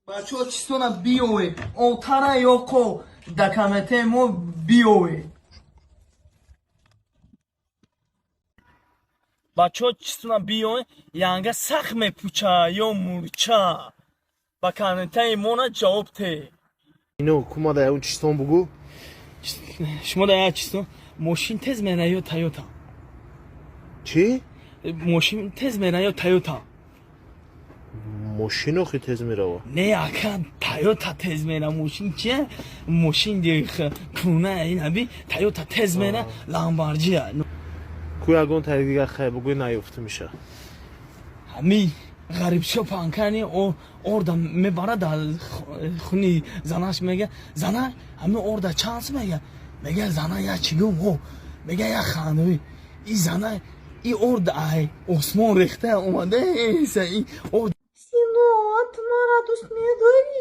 Бачаҳо, чистона биёве, отара ёқо да комментаи мо биёве. Бачаҳо, чистона биёве, янга сахт мепуча ё мурча? Ба комментаи мона ҷавоб те. Ино кума да ягон чистон бугӯ. Шумо да як чистон, мошин тез мера ё Тойота? Чӣ? Мошин тез мера ё Тойота? Мошин охи тез мерава. Не, ака, Тойота тез мера. Мошин чия? Мошин куна инаби Тойота тез мера, Ламбарҷия. Ку ягон тари дигар хай бугӯй, наёфта меша. Ҳами ғарибшо панкани орда мебара дар хуни занаш, мега: «Зана, ҳами орда чанд?» Мега, мега зана: «Я чӣ гум?» О, мега, я хануи и зана и орда ай осмон рехта омада и орд. Сино, ту маро дӯст медорӣ?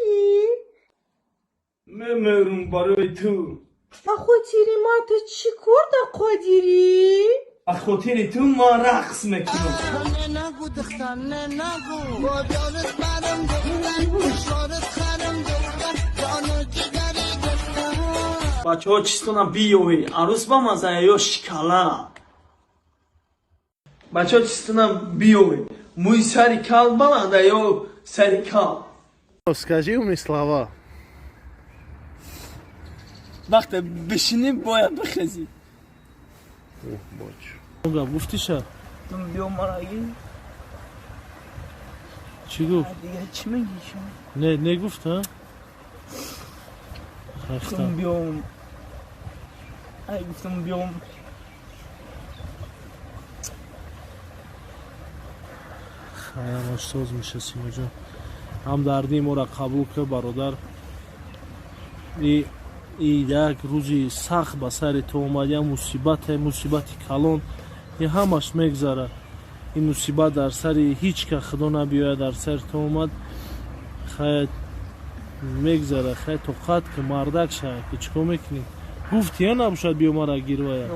Мемерум барои ту. Ба хотири ман ту чӣ кор да қодирӣ? Ба хотири ту ман рақс мекунам. نگو دختر، نه نگو. با جانت برم دختر، اشارت خرم دختر، جانو جگری دختر. Бачаҳо, чистона биёве, арӯс ба мазая ё шикала? Бачаҳо, чистона биёве, мӯи сари кал баланда ё сари кал? Скажи умные слова. Вақте бишинӣ, бояд бихезӣ. Гап гуфтиша? Биё мараги. Чӣ гуфт? Дига чӣ мегӣ шумо? Не, не гуфт, а? Гуфтам биём, ай, гуфтам биём. Ҳамаш соз меша, Синоҷон. Ҳамдардии моро қабул кар, бародар. И як рӯзи сахт ба сари ту омад, як мусибате, мусибати калон. И ҳамаш мегзарад. Ин мусибат дар сари ҳеҷ ка худо набиёяд, дар сари ту омад. Хай, мегзара, хай, тоқат ки, мардак ша, ки чӣ кор мекунӣ? Гуфти я набошад, биё мара гирвая?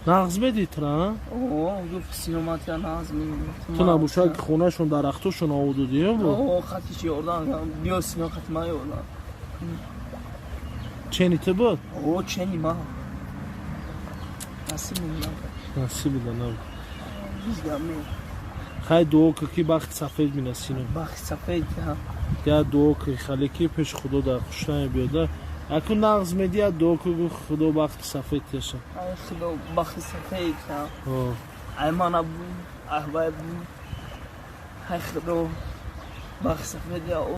Нағз медид тура? Гуфт, сиёматия нағз. Ту набошад, ки хонашон дарахтошон овудудӣ? Хатиш ёрдам, биё, сино, хати ман ёрдам. Чени ту буд? О, чени ман. Насиб. Насибида набуд. Хай, дуо кӣ, ки бахти сафед бина, сино. Бахти сафед. Я дуо кӣ, хале ки пеши худо дар хушнаме биёда. Аку нағз меди, я дуо кӣ, гу худо бахти сафед теша. Ай худо, бахти сафед. Ай мана бу, ай бу. Ай худо, бахти сафед я.